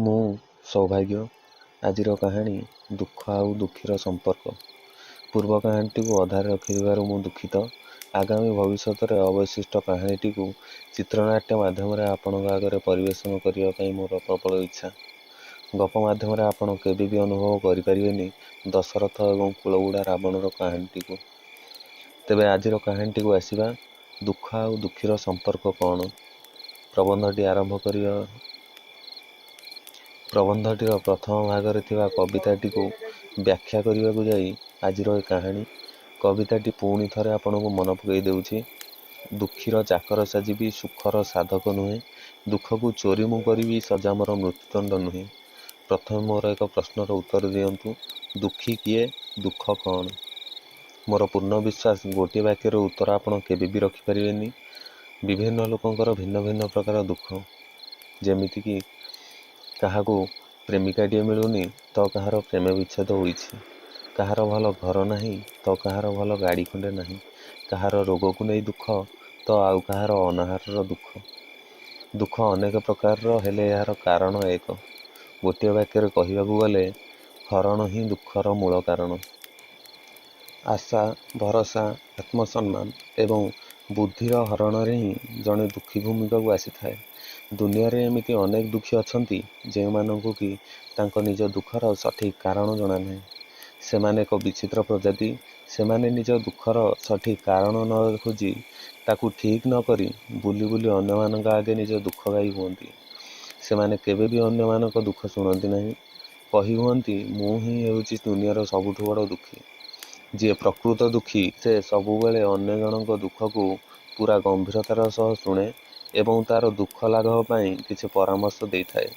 ମୁଁ ସୌଭାଗ୍ୟ। ଆଜିର କାହାଣୀ ଦୁଃଖ ଆଉ ଦୁଃଖୀର ସମ୍ପର୍କ। ପୂର୍ବ କାହାଣୀଟିକୁ ଅଧାରେ ରଖିଥିବାରୁ ମୁଁ ଦୁଃଖିତ। ଆଗାମୀ ଭବିଷ୍ୟତରେ ଅବଶିଷ୍ଟ କାହାଣୀଟିକୁ ଚିତ୍ରନାଟ୍ୟ ମାଧ୍ୟମରେ ଆପଣଙ୍କ ଆଗରେ ପରିବେଷଣ କରିବା ପାଇଁ ମୋର ପ୍ରବଳ ଇଚ୍ଛା। ଗପ ମାଧ୍ୟମରେ ଆପଣ କେବେ ବି ଅନୁଭବ କରିପାରିବେନି ଦଶରଥ ଏବଂ କୁଳବୁଡ଼ା ରାବଣର କାହାଣୀଟିକୁ। ତେବେ ଆଜିର କାହାଣୀଟିକୁ ଆସିବା, ଦୁଃଖ ଆଉ ଦୁଃଖୀର ସମ୍ପର୍କ କ'ଣ? ପ୍ରବନ୍ଧଟି ଆରମ୍ଭ କରିବା। ପ୍ରବନ୍ଧଟିର ପ୍ରଥମ ଭାଗରେ ଥିବା କବିତାଟିକୁ ବ୍ୟାଖ୍ୟା କରିବାକୁ ଯାଇ ଆଜିର ଏ କାହାଣୀ। କବିତାଟି ପୁଣି ଥରେ ଆପଣଙ୍କୁ ମନେ ପକାଇ ଦେଉଛି। ଦୁଃଖୀର ଚାକର ସାଜିବି, ସୁଖର ସାଧକ ନୁହେଁ। ଦୁଃଖକୁ ଚୋରି ମୁଁ କରିବି, ସଜା ମୋର ମୃତ୍ୟୁଦଣ୍ଡ ନୁହେଁ। ପ୍ରଥମେ ମୋର ଏକ ପ୍ରଶ୍ନର ଉତ୍ତର ଦିଅନ୍ତୁ, ଦୁଃଖୀ କିଏ, ଦୁଃଖ କ'ଣ? ମୋର ପୂର୍ଣ୍ଣ ବିଶ୍ୱାସ, ଗୋଟିଏ ବାକ୍ୟର ଉତ୍ତର ଆପଣ କେବେ ବି ରଖିପାରିବେନି। ବିଭିନ୍ନ ଲୋକଙ୍କର ଭିନ୍ନ ଭିନ୍ନ ପ୍ରକାର ଦୁଃଖ। ଯେମିତିକି କାହାକୁ ପ୍ରେମିକାଟିଏ ମିଳୁନି ତ କାହାର ପ୍ରେମ ବିଚ୍ଛେଦ ହୋଇଛି। କାହାର ଭଲ ଘର ନାହିଁ ତ କାହାର ଭଲ ଗାଡ଼ି ଖଣ୍ଡେ ନାହିଁ। କାହାର ରୋଗକୁ ନେଇ ଦୁଃଖ ତ ଆଉ କାହାର ଅନାହାରର ଦୁଃଖ। ଦୁଃଖ ଅନେକ ପ୍ରକାରର, ହେଲେ ଏହାର କାରଣ ଏକ। ଗୋଟିଏ ବାକ୍ୟରେ କହିବାକୁ ଗଲେ ହରଣ ହିଁ ଦୁଃଖର ମୂଳ କାରଣ। ଆଶା, ଭରସା, ଆତ୍ମସମ୍ମାନ ଏବଂ ବୁଦ୍ଧିର ହରଣରେ ହିଁ ଜଣେ ଦୁଃଖୀ ଭୂମିକାକୁ ଆସିଥାଏ। ଦୁନିଆରେ ଏମିତି ଅନେକ ଦୁଃଖୀ ଅଛନ୍ତି, ଯେଉଁମାନଙ୍କୁ କି ତାଙ୍କ ନିଜ ଦୁଃଖର ସଠିକ୍ କାରଣ ଜଣା ନାହିଁ। ସେମାନେ ଏକ ବିଚିତ୍ର ପ୍ରଜାତି। ସେମାନେ ନିଜ ଦୁଃଖର ସଠିକ୍ କାରଣ ନ ଖୋଜି, ତାକୁ ଠିକ୍ ନ କରି ବୁଲି ବୁଲି ଅନ୍ୟମାନଙ୍କ ଆଗେ ନିଜ ଦୁଃଖ ଗାଇ ହୁଅନ୍ତି। ସେମାନେ କେବେ ବି ଅନ୍ୟମାନଙ୍କ ଦୁଃଖ ଶୁଣନ୍ତି ନାହିଁ। କହି ହୁଅନ୍ତି, ମୁଁ ହିଁ ହେଉଛି ଦୁନିଆର ସବୁଠୁ ବଡ଼ ଦୁଃଖୀ। ଯିଏ ପ୍ରକୃତ ଦୁଃଖୀ, ସେ ସବୁବେଳେ ଅନ୍ୟ ଜଣଙ୍କ ଦୁଃଖକୁ ପୂରା ଗମ୍ଭୀରତାର ସହ ଶୁଣେ ଏବଂ ତା'ର ଦୁଃଖ ଲାଘବ ପାଇଁ କିଛି ପରାମର୍ଶ ଦେଇଥାଏ।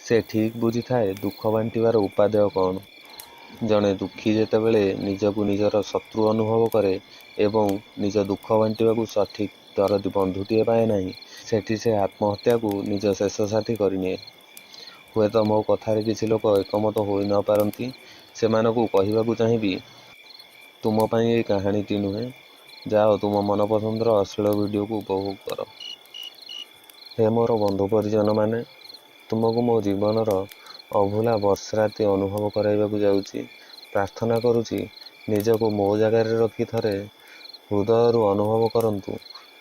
ସେ ଠିକ୍ ବୁଝିଥାଏ ଦୁଃଖ ବାଣ୍ଟିବାର ଉପାଦେୟ କ'ଣ। ଜଣେ ଦୁଃଖୀ ଯେତେବେଳେ ନିଜକୁ ନିଜର ଶତ୍ରୁ ଅନୁଭବ କରେ ଏବଂ ନିଜ ଦୁଃଖ ବାଣ୍ଟିବାକୁ ସଠିକ୍ ଦରଦୀ ବନ୍ଧୁଟିଏ ପାଏ ନାହିଁ, ସେଠି ସେ ଆତ୍ମହତ୍ୟାକୁ ନିଜ ଶେଷ ସାଥୀ କରିନିଏ। ହୁଏତ ମୋ କଥାରେ କିଛି ଲୋକ ଏକମତ ହୋଇ ନ ପାରନ୍ତି। ସେମାନଙ୍କୁ କହିବାକୁ ଚାହିଁବି, ତୁମ ପାଇଁ ଏଇ କାହାଣୀଟି ନୁହେଁ। ଯାଅ, ତୁମ ମନପସନ୍ଦର ଅଶ୍ଳୀଳ ଭିଡ଼ିଓକୁ ଉପଭୋଗ କର। ହେ ମୋର ବନ୍ଧୁ ପରିଜନମାନେ, ତୁମକୁ ମୋ ଜୀବନର ଅଭୁଲା ବର୍ଷରାତି ଅନୁଭବ କରାଇବାକୁ ଯାଉଛି। ପ୍ରାର୍ଥନା କରୁଛି, ନିଜକୁ ମୋ ଜାଗାରେ ରଖି ଥରେ ହୃଦୟରୁ ଅନୁଭବ କରନ୍ତୁ।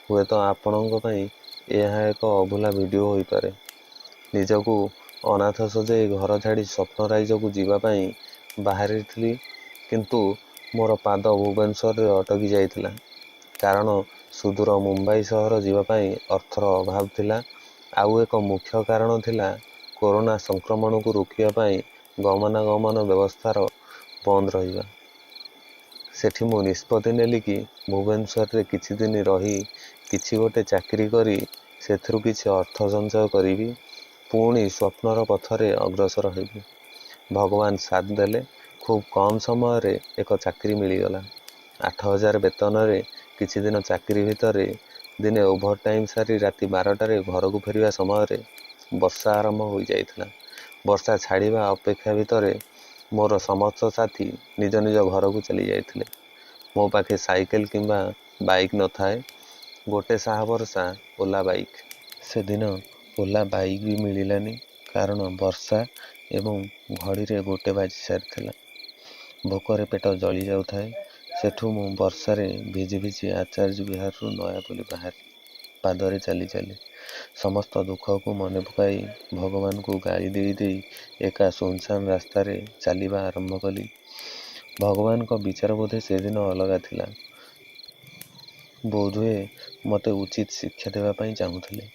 ହୁଏତ ଆପଣଙ୍କ ପାଇଁ ଏହା ଏକ ଅଭୁଲା ଭିଡ଼ିଓ ହୋଇପାରେ। ନିଜକୁ ଅନାଥ ସଜେଇ ଘର ଛାଡ଼ି ସ୍ୱପ୍ନ ରାଇଜକୁ ଯିବା ପାଇଁ ବାହାରିଥିଲି, କିନ୍ତୁ ମୋର ପାଦ ଭୁବନେଶ୍ୱରରେ ଅଟକି ଯାଇଥିଲା। କାରଣ ସୁଦୂର ମୁମ୍ବାଇ ସହର ଯିବା ପାଇଁ ଅର୍ଥର ଅଭାବ ଥିଲା। ଆଉ ଏକ ମୁଖ୍ୟ କାରଣ ଥିଲା କରୋନା ସଂକ୍ରମଣକୁ ରୋକିବା ପାଇଁ ଗମନାଗମନ ବ୍ୟବସ୍ଥାର ବନ୍ଦ ରହିବା। ସେଠି ମୁଁ ନିଷ୍ପତ୍ତି ନେଲି କି ଭୁବନେଶ୍ୱରରେ କିଛି ଦିନ ରହି କିଛି ଗୋଟେ ଚାକିରି କରି ସେଥିରୁ କିଛି ଅର୍ଥ ସଞ୍ଚୟ କରିବି, ପୁଣି ସ୍ୱପ୍ନର ପଥରେ ଅଗ୍ରସର ହେବି। ଭଗବାନ ସାଥ ଦେଲେ। ଖୁବ୍ କମ୍ ସମୟରେ ଏକ ଚାକିରି ମିଳିଗଲା। 8000 ବେତନରେ କିଛି ଦିନ ଚାକିରି ଭିତରେ ଦିନେ ଓଭର ଟାଇମ୍ ସାରି ରାତି 12ଟାରେ ଘରକୁ ଫେରିବା ସମୟରେ ବର୍ଷା ଆରମ୍ଭ ହୋଇଯାଇଥିଲା। ବର୍ଷା ଛାଡ଼ିବା ଅପେକ୍ଷା ଭିତରେ ମୋର ସମସ୍ତ ସାଥୀ ନିଜ ନିଜ ଘରକୁ ଚାଲି ଯାଇଥିଲେ। ମୋ ପାଖେ ସାଇକେଲ କିମ୍ବା ବାଇକ୍ ନଥାଏ। ଗୋଟେ ସାହା ଭରସା ଓଲା ବାଇକ୍। ସେଦିନ ଓଲା ବାଇକ୍ ବି ମିଳିଲାନି, କାରଣ ବର୍ଷା ଏବଂ ଘଡ଼ିରେ ଗୋଟେ ବାଜି ସାରିଥିଲା। ଭୋକରେ ପେଟ ଜଳି ଯାଉଥାଏ। ସେଠୁ ମୁଁ ବର୍ଷାରେ ଭିଜି ଭିଜି ଆଚାର୍ଯ୍ୟ ବିହାରରୁ ନୟାପଲ୍ଲୀ ବାହାରିଲି ପାଦରେ ଚାଲି ଚାଲି। ସମସ୍ତ ଦୁଃଖକୁ ମନେ ପକାଇ ଭଗବାନଙ୍କୁ ଗାଳି ଦେଇ ଦେଇ ଏକା ଶୂନଶାନ ରାସ୍ତାରେ ଚାଲିବା ଆରମ୍ଭ କଲି। ଭଗବାନଙ୍କ ବିଚାର ବୋଧେ ସେଦିନ ଅଲଗା ଥିଲା। ବୋଧହୁଏ ମୋତେ ଉଚିତ ଶିକ୍ଷା ଦେବା ପାଇଁ ଚାହୁଁଥିଲେ।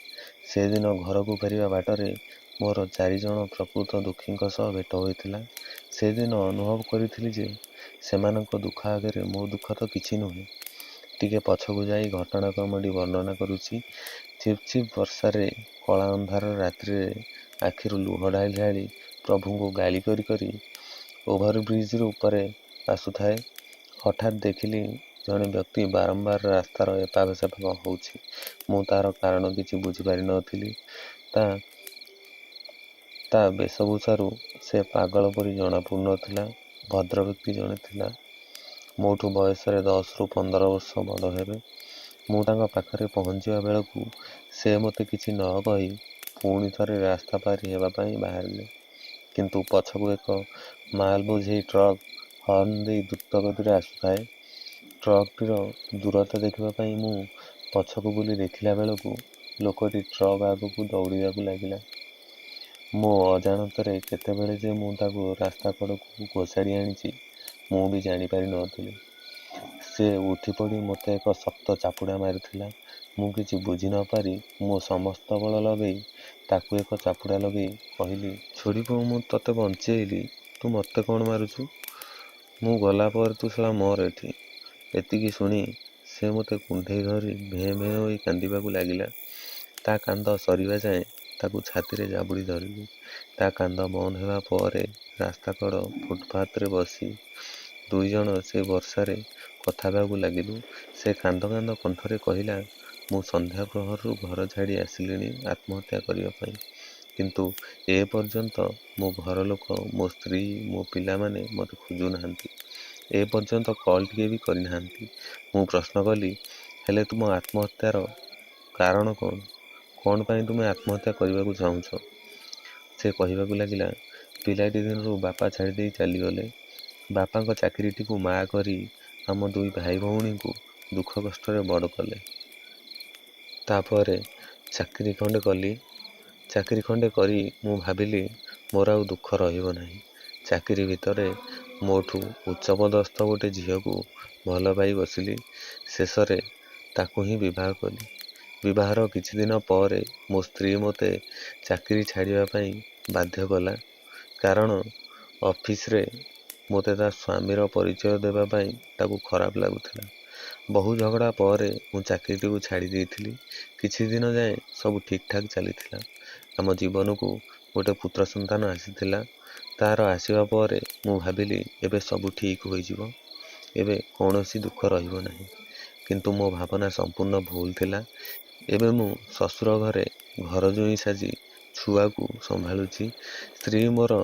ସେଦିନ ଘରକୁ ଫେରିବା ବାଟରେ ମୋର ଚାରିଜଣ ପ୍ରକୃତ ଦୁଃଖୀଙ୍କ ସହ ଭେଟ ହୋଇଥିଲା। ସେଦିନ ଅନୁଭବ କରିଥିଲି ଯେ ସେମାନଙ୍କ ଦୁଃଖ ଆଗରେ ମୋ ଦୁଃଖ ତ କିଛି ନୁହେଁ। ଟିକେ ପଛକୁ ଯାଇ ଘଟଣାକ୍ରମଟି ବର୍ଣ୍ଣନା କରୁଛି। ଝିପ୍ ଝିପ୍ ବର୍ଷାରେ କଳା ଅନ୍ଧାର ରାତ୍ରିରେ ଆଖିରୁ ଲୁହ ଢାଳି ଢାଳି ପ୍ରଭୁଙ୍କୁ ଗାଳି କରି କରି ଓଭରବ୍ରିଜ୍ ଉପରେ ଆସୁଥାଏ। ହଠାତ୍ ଦେଖିଲି ଜଣେ ବ୍ୟକ୍ତି ବାରମ୍ବାର ରାସ୍ତାର ଏପାଖ ସେପାଖ ହେଉଛି। ମୁଁ ତା'ର କାରଣ କିଛି ବୁଝିପାରିନଥିଲି। ତା ବେଶଭୂଷାରୁ ସେ ପାଗଳ ପରି ଜଣାପଡ଼ୁନଥିଲା। ଭଦ୍ରବ୍ୟକ୍ତି ଜଣେ ଥିଲା। ମୋଠୁ ବୟସରେ 10ରୁ 15 ବର୍ଷ ବଡ଼ ହେବେ। ମୁଁ ତାଙ୍କ ପାଖରେ ପହଞ୍ଚିବା ବେଳକୁ ସେ ମୋତେ କିଛି ନ କହି ପୁଣି ଥରେ ରାସ୍ତା ପାରି ହେବା ପାଇଁ ବାହାରିଲି। କିନ୍ତୁ ପଛକୁ ଏକ ମାଲ ବୋଝେଇ ଟ୍ରକ୍ ହର୍ଣ୍ଣ ଦେଇ ଦ୍ରୁତ ଗତିରେ ଆସୁଥାଏ। ଟ୍ରକ୍ଟିର ଦୂରତା ଦେଖିବା ପାଇଁ ମୁଁ ପଛକୁ ବୁଲି ଦେଖିଲା ବେଳକୁ ଲୋକଟି ଟ୍ରକ୍ ଆଗକୁ ଦୌଡ଼ିବାକୁ ଲାଗିଲା। ମୋ ଅଜାଣତରେ କେତେବେଳେ ଯେ ମୁଁ ତାକୁ ରାସ୍ତା କଡ଼କୁ ଘୋଷାଡ଼ି ଆଣିଛି, ମୁଁ ବି ଜାଣିପାରି ନଥିଲି। ସେ ଉଠିପଡ଼ି ମୋତେ ଏକ ଶକ୍ତ ଚାପୁଡ଼ା ମାରିଥିଲା। ମୁଁ କିଛି ବୁଝି ନ ପାରି ମୋ ସମସ୍ତ ବଳ ଲଗେଇ ତାକୁ ଏକ ଚାପୁଡ଼ା ଲଗେଇ କହିଲି, ଛୋଡ଼ି ପୁଅ, ମୁଁ ତତେ ବଞ୍ଚେଇଲି, ତୁ ମୋତେ କ'ଣ ମାରୁଛୁ? ମୁଁ ଗଲା ପରେ ତୁ ଶଳା ମର ଏଠି। ଏତିକି ଶୁଣି ସେ ମୋତେ କୁଣ୍ଢେଇ ଧରି ଭେଁ ଭେଁ ହୋଇ କାନ୍ଦିବାକୁ ଲାଗିଲା। ତା କାନ୍ଦ ସରିବା ଯାଏଁ ତାକୁ ଛାତିରେ ଜାବୁଡ଼ି ଧରିଲି। ତା କାନ୍ଦ ବନ୍ଦ ହେବା ପରେ ରାସ୍ତାକଡ଼ ଫୁଟପାଥରେ ବସି ଦୁଇଜଣ ସେ ବର୍ଷାରେ କଥା ହେବାକୁ ଲାଗିଲୁ। ସେ କାନ୍ଦ କାନ୍ଦ କଣ୍ଠରେ କହିଲା, ମୁଁ ସନ୍ଧ୍ୟା ପ୍ରହରରୁ ଘର ଛାଡ଼ି ଆସିଲିଣି ଆତ୍ମହତ୍ୟା କରିବା ପାଇଁ। କିନ୍ତୁ ଏ ପର୍ଯ୍ୟନ୍ତ ମୋ ଘର ଲୋକ, ମୋ ସ୍ତ୍ରୀ, ମୋ ପିଲାମାନେ ମୋତେ ଖୋଜୁନାହାନ୍ତି। ଏ ପର୍ଯ୍ୟନ୍ତ କଲ୍ ଟିଏ ବି କରିନାହାନ୍ତି। ମୁଁ ପ୍ରଶ୍ନ କଲି, ହେଲେ ତୁମ ଆତ୍ମହତ୍ୟାର କାରଣ କ'ଣ? କ'ଣ ପାଇଁ ତୁମେ ଆତ୍ମହତ୍ୟା କରିବାକୁ ଚାହୁଁଛ? ସେ କହିବାକୁ ଲାଗିଲା, ପିଲାଟି ଦିନରୁ ବାପା ଛାଡ଼ିଦେଇ ଚାଲିଗଲେ। ବାପାଙ୍କ ଚାକିରିଟିକୁ ମା କରି ଆମ ଦୁଇ ଭାଇ ଭଉଣୀଙ୍କୁ ଦୁଃଖ କଷ୍ଟରେ ବଡ଼ କଲେ। ତାପରେ ଚାକିରି ଖଣ୍ଡେ କଲି। ଚାକିରି ଖଣ୍ଡେ କରି ମୁଁ ଭାବିଲି ମୋର ଆଉ ଦୁଃଖ ରହିବ ନାହିଁ। ଚାକିରି ଭିତରେ ମୋଠୁ ଉଚ୍ଚପଦସ୍ଥ ଗୋଟେ ଝିଅକୁ ଭଲ ପାଇ ବସିଲି। ଶେଷରେ ତାକୁ ହିଁ ବିବାହ କଲି। ବିବାହର କିଛି ଦିନ ପରେ ମୋ ସ୍ତ୍ରୀ ମୋତେ ଚାକିରି ଛାଡ଼ିବା ପାଇଁ ବାଧ୍ୟ କଲା। କାରଣ ଅଫିସରେ ମୋତେ ତା ସ୍ୱାମୀର ପରିଚୟ ଦେବା ପାଇଁ ତାକୁ ଖରାପ ଲାଗୁଥିଲା। ବହୁ ଝଗଡ଼ା ପରେ ମୁଁ ଚାକିରିଟିକୁ ଛାଡ଼ି ଦେଇଥିଲି। କିଛି ଦିନ ଯାଏଁ ସବୁ ଠିକ୍ଠାକ୍ ଚାଲିଥିଲା। ଆମ ଜୀବନକୁ ଗୋଟେ ପୁତ୍ର ସନ୍ତାନ ଆସିଥିଲା। ତାର ଆସିବା ପରେ ମୁଁ ଭାବିଲି ଏବେ ସବୁ ଠିକ୍ ହୋଇଯିବ, ଏବେ କୌଣସି ଦୁଃଖ ରହିବ ନାହିଁ। କିନ୍ତୁ ମୋ ଭାବନା ସମ୍ପୂର୍ଣ୍ଣ ଭୁଲ ଥିଲା। ଏବେ ମୁଁ ଶ୍ୱଶୁର ଘରେ ଘର ଜୋଇଁ ସାଜି ଛୁଆକୁ ସମ୍ଭାଳୁଛି। ସ୍ତ୍ରୀ ମୋର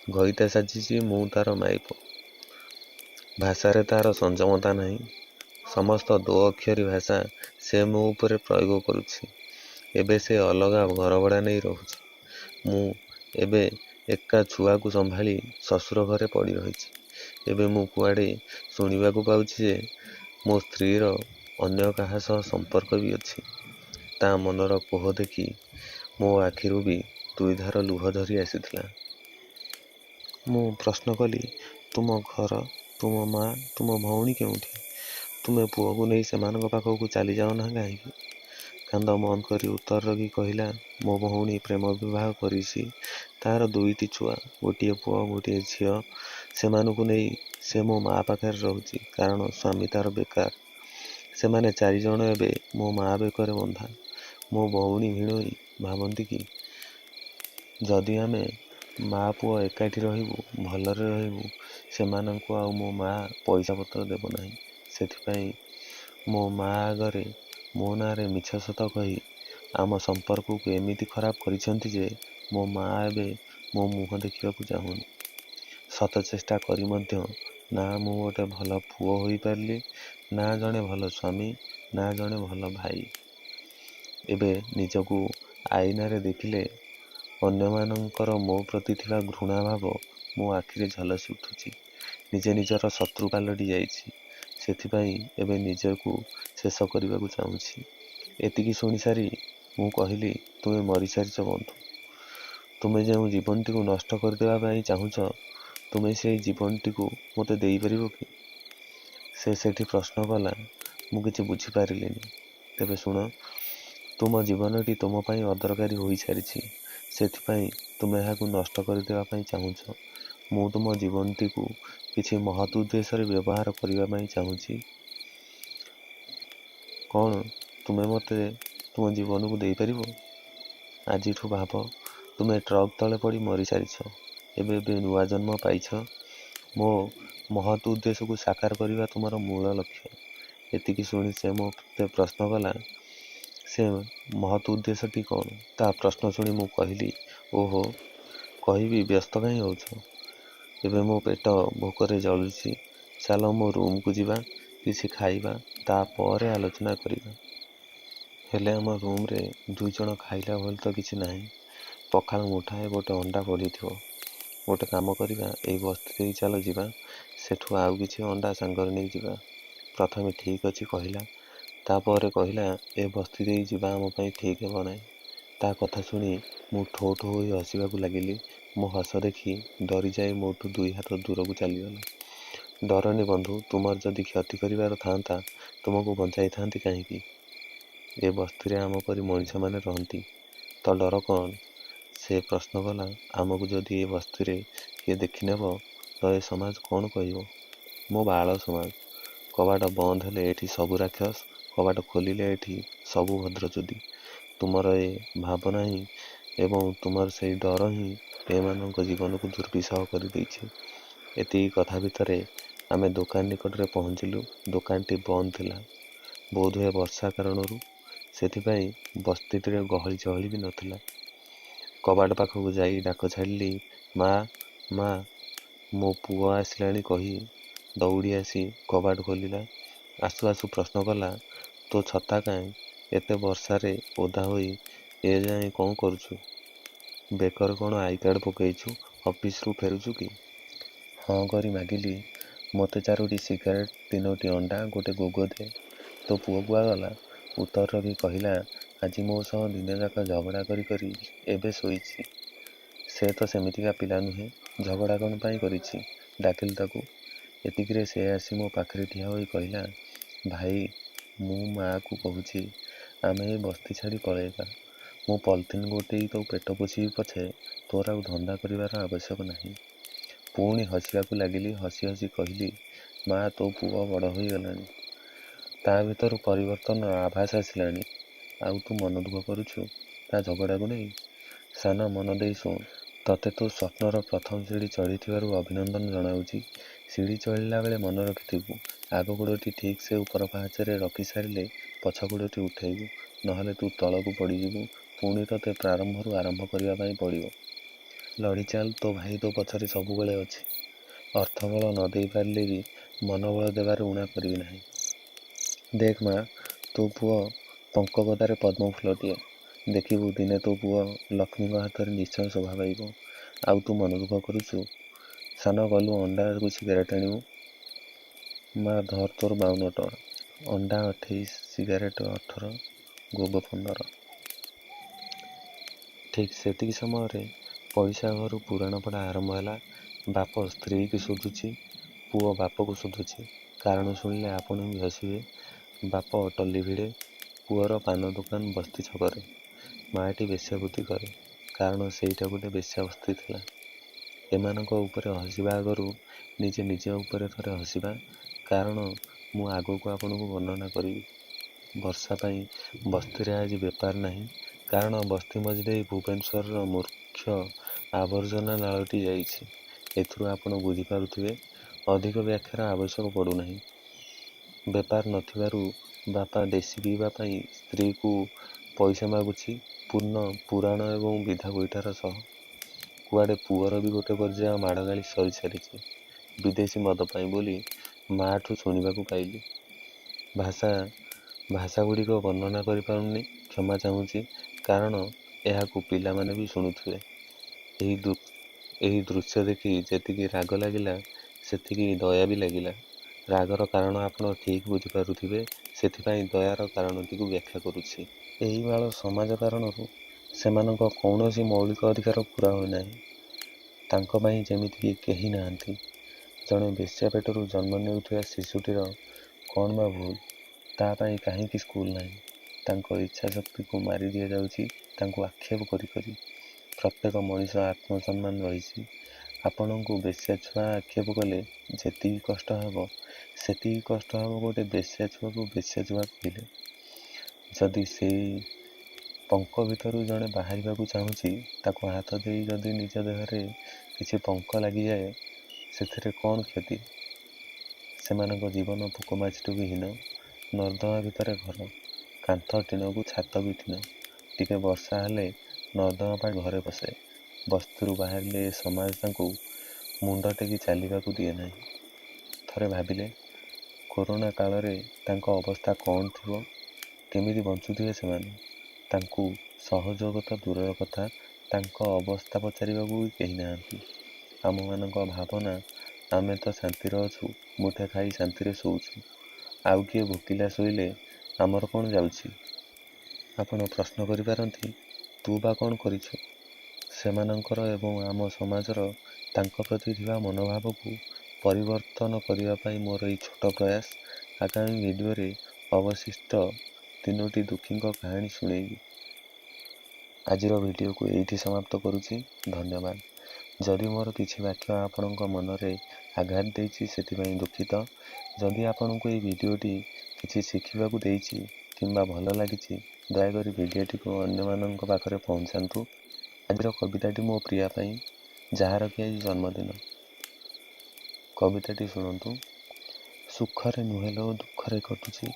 ଘଇତା ସାଜିଛି, ମୁଁ ତାର ମାଇପ। ଭାଷାରେ ତାର ସଂଯମତା ନାହିଁ। ସମସ୍ତ ଦୋ ଅକ୍ଷରୀ ଭାଷା ସେ ମୋ ଉପରେ ପ୍ରୟୋଗ କରୁଛି। ଏବେ ସେ ଅଲଗା ଘର ଭଡ଼ା ନେଇ ରହୁଛି। ମୁଁ ଏବେ ଏକା ଛୁଆକୁ ସମ୍ଭାଳି ଶ୍ୱଶୁର ଘରେ ପଡ଼ି ରହିଛି। ଏବେ ମୁଁ କୁଆଡ଼େ ଶୁଣିବାକୁ ପାଉଛି ଯେ ମୋ ସ୍ତ୍ରୀର ଅନ୍ୟ କାହା ସହ ସମ୍ପର୍କ ବି ଅଛି। ତା ମନର କୋହ ଦେଖି ମୋ ଆଖିରୁ ବି ଦୁଇଧାର ଲୁହ ଝରି ଆସିଥିଲା। ମୁଁ ପ୍ରଶ୍ନ କଲି, ତୁମ ଘର, ତୁମ ମା, ତୁମ ଭଉଣୀ କେଉଁଠି? ତୁମେ ପୁଅକୁ ନେଇ ସେମାନଙ୍କ ପାଖକୁ ଚାଲିଯାଅ ନା କାହିଁକି? କାନ୍ଦ ବନ୍ଦ କରି ଉତ୍ତର ରଖି କହିଲା, ମୋ ଭଉଣୀ ପ୍ରେମ ବିବାହ କରିଛି। ତାର ଦୁଇଟି ଛୁଆ, ଗୋଟିଏ ପୁଅ ଗୋଟିଏ ଝିଅ। ସେମାନଙ୍କୁ ନେଇ ସେ ମୋ ମା ପାଖରେ ରହୁଛି, କାରଣ ସ୍ୱାମୀ ତାର ବେକାର। ସେମାନେ ଚାରିଜଣ ଏବେ ମୋ ମା ବେକରେ ବନ୍ଧା। ମୋ ଭଉଣୀ ଭିଣୋଇ ଭାବନ୍ତି କି ଯଦି ଆମେ ମା ପୁଅ ଏକାଠି ରହିବୁ, ଭଲରେ ରହିବୁ, ସେମାନଙ୍କୁ ଆଉ ମୋ ମା ପଇସା ପତ୍ର ଦେବ ନାହିଁ। ସେଥିପାଇଁ ମୋ ମା ଆଗରେ ମୋ ନାଁରେ ମିଛ ସତ କହି ଆମ ସମ୍ପର୍କକୁ ଏମିତି ଖରାପ କରିଛନ୍ତି ଯେ ମୋ ମା ଏବେ ମୋ ମୁହଁ ଦେଖିବାକୁ ଚାହୁଁନି। ଶତ ଚେଷ୍ଟା କରି ମଧ୍ୟ ନା ମୁଁ ଗୋଟେ ଭଲ ପୁଅ ହୋଇପାରିଲି, ନା ଜଣେ ଭଲ ସ୍ୱାମୀ, ନା ଜଣେ ଭଲ ଭାଇ। ଏବେ ନିଜକୁ ଆଇନାରେ ଦେଖିଲେ ଅନ୍ୟମାନଙ୍କର ମୋ ପ୍ରତି ଥିବା ଘୃଣା ଭାବ ମୋ ଆଖିରେ ଝଲସି ଉଠୁଛି। ନିଜେ ନିଜର ଶତ୍ରୁ ପାଲଟି ଯାଇଛି। ସେଥିପାଇଁ ଏବେ ନିଜକୁ ଶେଷ କରିବାକୁ ଚାହୁଁଛି। ଏତିକି ଶୁଣିସାରି ମୁଁ କହିଲି, ତୁମେ ମରିସାରିଛ ବନ୍ଧୁ। ତୁମେ ଯେଉଁ ଜୀବନଟିକୁ ନଷ୍ଟ କରିଦେବା ପାଇଁ ଚାହୁଁଛ, ତୁମେ ସେଇ ଜୀବନଟିକୁ ମୋତେ ଦେଇପାରିବ କି? ସେ ସେଠି ପ୍ରଶ୍ନ କଲା, ମୁଁ କିଛି ବୁଝିପାରିଲିନି। ତେବେ ଶୁଣ, ତୁମ ଜୀବନଟି ତୁମ ପାଇଁ ଅଦରକାରୀ ହୋଇସାରିଛି। ସେଥିପାଇଁ ତୁମେ ଏହାକୁ ନଷ୍ଟ କରିଦେବା ପାଇଁ ଚାହୁଁଛ। ମୁଁ ତୁମ ଜୀବନଟିକୁ କିଛି ମହତ୍ ଉଦ୍ଦେଶ୍ୟରେ ବ୍ୟବହାର କରିବା ପାଇଁ ଚାହୁଁଛି। କ'ଣ ତୁମେ ମୋତେ ତୁମ ଜୀବନକୁ ଦେଇପାରିବ? ଆଜିଠୁ ଭାବ ତୁମେ ଟ୍ରକ୍ ତଳେ ପଡ଼ି ମରିସାରିଛ। ଏବେ ଏବେ ନୂଆ ଜନ୍ମ ପାଇଛ। ମୋ ମହତ୍ ଉଦ୍ଦେଶ୍ୟକୁ ସାକାର କରିବା ତୁମର ମୂଳ ଲକ୍ଷ୍ୟ। ଏତିକି ଶୁଣି ସେ ମୋତେ ପ୍ରଶ୍ନ କଲା, ସେ ମହତ୍ ଉଦ୍ଦେଶ୍ୟଟି କ'ଣ? ତା ପ୍ରଶ୍ନ ଶୁଣି ମୁଁ କହିଲି, ଓହୋ, କହିବି, ବ୍ୟସ୍ତ କାହିଁ ହେଉଛ? ଏବେ ମୋ ପେଟ ଭୋକରେ ଜଳୁଛି। ଚାଲ ମୋ ରୁମ୍କୁ ଯିବା, କିଛି ଖାଇବା, ତାପରେ ଆଲୋଚନା କରିବା। ହେଲେ ଆମ ରୁମ୍ରେ ଦୁଇଜଣ ଖାଇଲା ଭଳି ତ କିଛି ନାହିଁ। ପଖାଳ ମୁଠାଏ, ଗୋଟେ ଅଣ୍ଡା ପଡ଼ିଥିବ। ଗୋଟେ କାମ କରିବା, ଏଇ ବସ୍ତି ଦେଇ ଚାଲ ଯିବା, ସେଠୁ ଆଉ କିଛି ଅଣ୍ଡା ସାଙ୍ଗରେ ନେଇଯିବା। ପ୍ରଥମେ ଠିକ୍ ଅଛି କହିଲା, ତା'ପରେ କହିଲା, ଏ ବସ୍ତି ଦେଇ ଯିବା ଆମ ପାଇଁ ଠିକ୍ ହେବ ନାହିଁ। ତା' କଥା ଶୁଣି ମୁଁ ଠୋ ଠୋ ହୋଇ ହସିବାକୁ ଲାଗିଲି। ମୋ ହସ ଦେଖି ଡରିଯାଇ ମୋଠୁ ଦୁଇ ହାତ ଦୂରକୁ ଚାଲିଗଲା। ଡରନି ବନ୍ଧୁ, ତୁମର ଯଦି କ୍ଷତି କରିବାର ଥାଆନ୍ତା ତୁମକୁ ବଞ୍ଚାଇଥାନ୍ତି କାହିଁକି? ଏ ବସ୍ତିରେ ଆମ ପରି ମଣିଷମାନେ ରହନ୍ତି ତ ଡର କ'ଣ? ସେ ପ୍ରଶ୍ନ କଲା, ଆମକୁ ଯଦି ଏ ବସ୍ତିରେ କିଏ ଦେଖିନେବ ତ ଏ ସମାଜ କ'ଣ କହିବ? ମୋ ବାଳ ସମାଜ! କବାଟ ବନ୍ଦ ହେଲେ ଏଠି ସବୁ ରାକ୍ଷସ, କବାଟ ଖୋଲିଲେ ଏଠି ସବୁ ଭଦ୍ରଚୁଦି। ତୁମର ଏ ଭାବନା ହିଁ ଏବଂ ତୁମର ସେଇ ଡର ହିଁ ଏମାନଙ୍କ ଜୀବନକୁ ଦୁର୍ବିସହ କରିଦେଇଛି। ଏତିକି କଥା ଭିତରେ ଆମେ ଦୋକାନ ନିକଟରେ ପହଞ୍ଚିଲୁ। ଦୋକାନଟି ବନ୍ଦ ଥିଲା, ବୋଧହୁଏ ବର୍ଷା କାରଣରୁ। ସେଥିପାଇଁ ବସ୍ତିଟିରେ ଗହଳି ଚହଳି ବି ନଥିଲା। କବାଟ ପାଖକୁ ଯାଇ ଡାକ ଛାଡ଼ିଲି, ମା, ମା, ମୋ ପୁଅ ଆସିଲାଣି କହି ଦୌଡ଼ି ଆସି କବାଟ ଖୋଲିଲା। ଆସୁ ଆସୁ ପ୍ରଶ୍ନ କଲା, ତୋ ଛତା କାହିଁ? ଏତେ ବର୍ଷାରେ ଓଦା ହୋଇ ଏଯାଏଁ କ'ଣ କରୁଛୁ? ବେକରେ କ'ଣ I card ପକେଇଛୁ? ଅଫିସରୁ ଫେରୁଛୁ କି? ହଁ କରି ମାଗିଲି, ମୋତେ ଚାରୋଟି ସିଗାରେଟ୍, ତିନୋଟି ଅଣ୍ଡା, ଗୋଟେ ଗୋଗ ଦେ। ତୋ ପୁଅ କୁଆଗଲା? ଉତ୍ତର ରଖି କହିଲା, ଆଜି ମୋ ସହ ଦିନଯାକ ଝଗଡ଼ା କରି କରି ଏବେ ଶୋଇଛି। ସେ ତ ସେମିତିକା ପିଲା ନୁହେଁ, ଝଗଡ଼ା କ'ଣ ପାଇଁ କରିଛି? ଡାକିଲୁ ତାକୁ। ଏତିକିରେ ସେ ଆସି ମୋ ପାଖରେ ଠିଆ ହୋଇ କହିଲା, ଭାଇ, ମୁଁ ମାଆକୁ କହୁଛି ଆମେ ଏ ବସ୍ତି ଛାଡ଼ି ପଳେଇବା। ମୁଁ ପଲିଥିନ୍ ଗୋଟେଇ ତୋ ପେଟ ପୋଷିବି ପଛେ, ତୋର ଆଉ ଧନ୍ଦା କରିବାର ଆବଶ୍ୟକ ନାହିଁ। ପୁଣି ହସିବାକୁ ଲାଗିଲି। ହସି ହସି କହିଲି, ମା, ତୋ ପୁଅ ବଡ଼ ହୋଇଗଲାଣି, ତା' ଭିତରୁ ପରିବର୍ତ୍ତନର ଆଭାସ ଆସିଲାଣି, ଆଉ ତୁ ମନ ଦୁଃଖ କରୁଛୁ ତା' ଝଗଡ଼ାକୁ ନେଇ? ସାନ, ମନ ଦେଇ ଶୁଣ। ତତେ ତୋ ସ୍ୱପ୍ନର ପ୍ରଥମ ସିଡ଼ି ଚଢ଼ିଥିବାରୁ ଅଭିନନ୍ଦନ ଜଣାଉଛି। ସିଡ଼ି ଚଢ଼ିଲା ବେଳେ ମନେ ରଖିଥିବୁ, ଆଗ ଗୋଡ଼ଟି ଠିକ୍ ସେ ଉପର ପାହାଚରେ ରଖିସାରିଲେ ପଛ ଗୋଡ଼ଟି ଉଠେଇବୁ, ନହେଲେ ତୁ ତଳକୁ ପଡ଼ିଯିବୁ। ପୁଣି ତତେ ପ୍ରାରମ୍ଭରୁ ଆରମ୍ଭ କରିବା ପାଇଁ ପଡ଼ିବ। ଲଢ଼ି ଚାଲ, ତୋ ଭାଇ ତୋ ପଛରେ ସବୁବେଳେ ଅଛି। ଅର୍ଥବଳ ନ ଦେଇପାରିଲେ ବି ମନୋବଳ ଦେବାରେ ଊଣା କରିବି ନାହିଁ। ଦେଖ ମା, ତୋ ପୁଅ ପଙ୍କଗଦାରେ ପଦ୍ମଫୁଲଟିଏ। ଦେଖିବୁ ଦିନେ ତୋ ପୁଅ ଲକ୍ଷ୍ମୀଙ୍କ ହାତରେ ନିଶ୍ଚୟ ଶୋଭା ପାଇବ। ଆଉ ତୁ ମନ ଦୁଃଖ କରୁଛୁ? ସାନ, ଗଲୁ ଅଣ୍ଡାକୁ ସିଗାରେଟ୍ ଆଣିବୁ। ମା, ଧର ତୋର 52 ଟଙ୍କା। ଅଣ୍ଡା 28, ସିଗାରେଟ୍ 18, ଗୋଗ 15। ଠିକ୍ ସେତିକି ସମୟରେ ପଡ଼ିଶା ଘରୁ ପୁରାଣ ପଢ଼ା ଆରମ୍ଭ ହେଲା। ବାପ ସ୍ତ୍ରୀକି ଶୋଧୁଛି, ପୁଅ ବାପକୁ ଶୋଧୁଛି। କାରଣ ଶୁଣିଲେ ଆପଣ ବି ହସିବେ। ବାପ ଟଲି ଭିଡ଼େ, ପୁଅର ପାନ ଦୋକାନ ବସ୍ତି ଛକରେ। ମାଆଟି ବେଶ୍ୟାବୃତ୍ତି କରେ, କାରଣ ସେଇଟା ଗୋଟେ ବେଶ୍ୟାବସ୍ତି ଥିଲା। ଏମାନଙ୍କ ଉପରେ ହସିବା ଆଗରୁ ନିଜେ ନିଜ ଉପରେ ଥରେ ହସିବା, କାରଣ ମୁଁ ଆଗକୁ ଆପଣଙ୍କୁ ବର୍ଣ୍ଣନା କରିବି। ବର୍ଷା ପାଇଁ ବସ୍ତିରେ ଆଜି ବେପାର ନାହିଁ, କାରଣ ବସ୍ତି ମଝି ଦେଇ ଭୁବନେଶ୍ୱରର ମୁଖ୍ୟ ଆବର୍ଜନା ନାଳଟି ଯାଇଛି। ଏଥିରୁ ଆପଣ ବୁଝିପାରୁଥିବେ, ଅଧିକ ବ୍ୟାଖ୍ୟାର ଆବଶ୍ୟକ ପଡ଼ୁନାହିଁ। ବେପାର ନଥିବାରୁ ବାପା ଦେଶୀ ପିଇବା ପାଇଁ ସ୍ତ୍ରୀକୁ ପଇସା ମାଗୁଛି, ପୂର୍ଣ୍ଣ ପୁରାଣ ଏବଂ ବିଧା ଗୋଇଠାର ସହ। କୁଆଡ଼େ ପୁଅର ବି ଗୋଟେ ପର୍ଯ୍ୟାୟ ମାଡ଼ଗାଳି ସରିସାରିଛି ବିଦେଶୀ ମଦ ପାଇଁ ବୋଲି ମାଆଠୁ ଶୁଣିବାକୁ ପାଇଲି। ଭାଷାଗୁଡ଼ିକ ବର୍ଣ୍ଣନା କରିପାରୁନି, କ୍ଷମା ଚାହୁଁଛି, କାରଣ ଏହାକୁ ପିଲାମାନେ ବି ଶୁଣୁଥିବେ। ଏହି ଦୃଶ୍ୟ ଦେଖି ଯେତିକି ରାଗ ଲାଗିଲା, ସେତିକି ଦୟା ବି ଲାଗିଲା। ରାଗର କାରଣ ଆପଣ ଠିକ୍ ବୁଝିପାରୁଥିବେ, ସେଥିପାଇଁ ଦୟାର କାରଣଟିକୁ ବ୍ୟାଖ୍ୟା କରୁଛି। ଏହି ବାଳ ସମାଜ କାରଣରୁ ସେମାନଙ୍କ କୌଣସି ମୌଳିକ ଅଧିକାର ପୂରା ହୋଇନାହିଁ। ତାଙ୍କ ପାଇଁ ଯେମିତିକି କେହି ନାହାନ୍ତି। ଜଣେ ବେଶ୍ୟା ପେଟରୁ ଜନ୍ମ ନେଉଥିବା ଶିଶୁଟିର କ'ଣ ବା ଭୁଲ? ତା' ପାଇଁ କାହିଁକି ସ୍କୁଲ ନାହିଁ? ତାଙ୍କ ଇଚ୍ଛାଶକ୍ତିକୁ ମାରି ଦିଆଯାଉଛି ତାଙ୍କୁ ଆକ୍ଷେପ କରି କରି। ପ୍ରତ୍ୟେକ ମଣିଷ ଆତ୍ମସମ୍ମାନ ରହିଛି। ଆପଣଙ୍କୁ ବେଶ୍ୟା ଛୁଆ ଆକ୍ଷେପ କଲେ ଯେତିକି କଷ୍ଟ ହେବ, ସେତିକି କଷ୍ଟ ହେବ ଗୋଟେ ବେଶ୍ୟା ଛୁଆକୁ ବେଶ୍ୟା ଛୁଆ କହିଲେ। ଯଦି ସେଇ ପଙ୍କ ଭିତରୁ ଜଣେ ବାହାରିବାକୁ ଚାହୁଁଛି, ତାକୁ ହାତ ଦେଇ ଯଦି ନିଜ ଦେହରେ କିଛି ପଙ୍କ ଲାଗିଯାଏ, ସେଥିରେ କ'ଣ କ୍ଷତି? ସେମାନଙ୍କ ଜୀବନ ପୋକମାଛିଠୁ ବି ହୀନ। ନର୍ଦ୍ଦମା ଭିତରେ ଘର, କାନ୍ଥ ଟିଣକୁ ଛାତ ବି ଟିଣ। ଟିକେ ବର୍ଷା ହେଲେ ନର୍ଦ୍ଦମା ପାଣି ଘରେ ପଶେ। ବସ୍ତିରୁ ବାହାରିଲେ ଏ ସମାଜ ତାଙ୍କୁ ମୁଣ୍ଡ ଟେକି ଚାଲିବାକୁ ଦିଏ ନାହିଁ। ଥରେ ଭାବିଲେ, କୋରୋନା କାଳରେ ତାଙ୍କ ଅବସ୍ଥା କ'ଣ ଥିବ, କେମିତି ବଞ୍ଚୁଥିବେ ସେମାନେ? ତାଙ୍କୁ ସହଯୋଗ ତ ଦୂରର କଥା, ତାଙ୍କ ଅବସ୍ଥା ପଚାରିବାକୁ ବି କେହି ନାହାନ୍ତି। ଆମମାନଙ୍କ ଭାବନା, ଆମେ ତ ଶାନ୍ତିରେ ଅଛୁ, ମୁଠେ ଖାଇ ଶାନ୍ତିରେ ଶୋଉଛୁ, ଆଉ କିଏ ଭୋକିଲା ଶୋଇଲେ ଆମର କ'ଣ ଯାଉଛି? ଆପଣ ପ୍ରଶ୍ନ କରିପାରନ୍ତି, ତୁ ବା କ'ଣ କରିଛୁ? ସେମାନଙ୍କର ଏବଂ ଆମ ସମାଜର ତାଙ୍କ ପ୍ରତି ଥିବା ମନୋଭାବକୁ ପରିବର୍ତ୍ତନ କରିବା ପାଇଁ ମୋର ଏଇ ଛୋଟ ପ୍ରୟାସ। ଆଗାମୀ ଭିଡ଼ିଓରେ ଅବଶିଷ୍ଟ ତିନୋଟି ଦୁଃଖୀଙ୍କ କାହାଣୀ ଶୁଣେଇବି। ଆଜିର ଭିଡ଼ିଓକୁ ଏଇଠି ସମାପ୍ତ କରୁଛି। ଧନ୍ୟବାଦ। ଯଦି ମୋର କିଛି ବାକ୍ୟ ଆପଣଙ୍କ ମନରେ ଆଘାତ ଦେଇଛି, ସେଥିପାଇଁ ଦୁଃଖିତ। ଯଦି ଆପଣଙ୍କୁ ଏଇ ଭିଡ଼ିଓଟି କିଛି ଶିଖିବାକୁ ଦେଇଛି କିମ୍ବା ଭଲ ଲାଗିଛି, ଦୟାକରି ଭିଡ଼ିଓଟିକୁ ଅନ୍ୟମାନଙ୍କ ପାଖରେ ପହଞ୍ଚାନ୍ତୁ। ଆଜିର କବିତାଟି ମୋ ପ୍ରିୟା ପାଇଁ, ଯାହାର କି ଆଜି ଜନ୍ମଦିନ। କବିତାଟି ଶୁଣନ୍ତୁ। ସୁଖରେ ନୁହେଁ ଲୋ ଦୁଃଖରେ କଟୁଛି,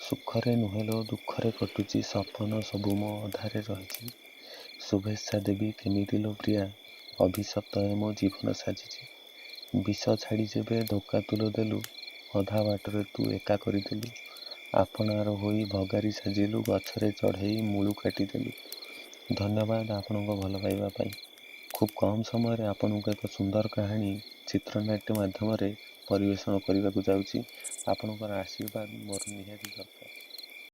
ସୁଖରେ ନୁହେଁ ଲୋ ଦୁଃଖରେ କଟୁଛି, ସପନ ସବୁ ମୋ ଅଧାରେ ରହିଛି। ଶୁଭେଚ୍ଛା ଦେବି କେମିତି ଲୋ ପ୍ରିୟା, ଅଭିଶପ୍ତ ଏ ମୋ ଜୀବନ ସାଜିଛି। ବିଷ ଛାଡ଼ି ଯେବେ ଧୋକା ତୁଲ ଦେଲୁ, ଅଧା ବାଟରେ ତୁ ଏକା କରିଦେଲୁ। ଆପଣାର ହୋଇ ଭଗାରି ସାଜିଲୁ, ଗଛରେ ଚଢ଼େଇ ମୂଳୁ କାଟିଦେଲୁ। ଧନ୍ୟବାଦ ଆପଣଙ୍କ ଭଲ ପାଇବା ପାଇଁ। ଖୁବ୍ କମ୍ ସମୟରେ ଆପଣଙ୍କୁ ଏକ ସୁନ୍ଦର କାହାଣୀ ଚିତ୍ରନାଟ୍ୟ ମାଧ୍ୟମରେ ପରିବେଷଣ କରିବାକୁ ଯାଉଛି। ଆପଣଙ୍କର ଆଶୀର୍ବାଦ ମୋର ନିହାତି ଦରକାର।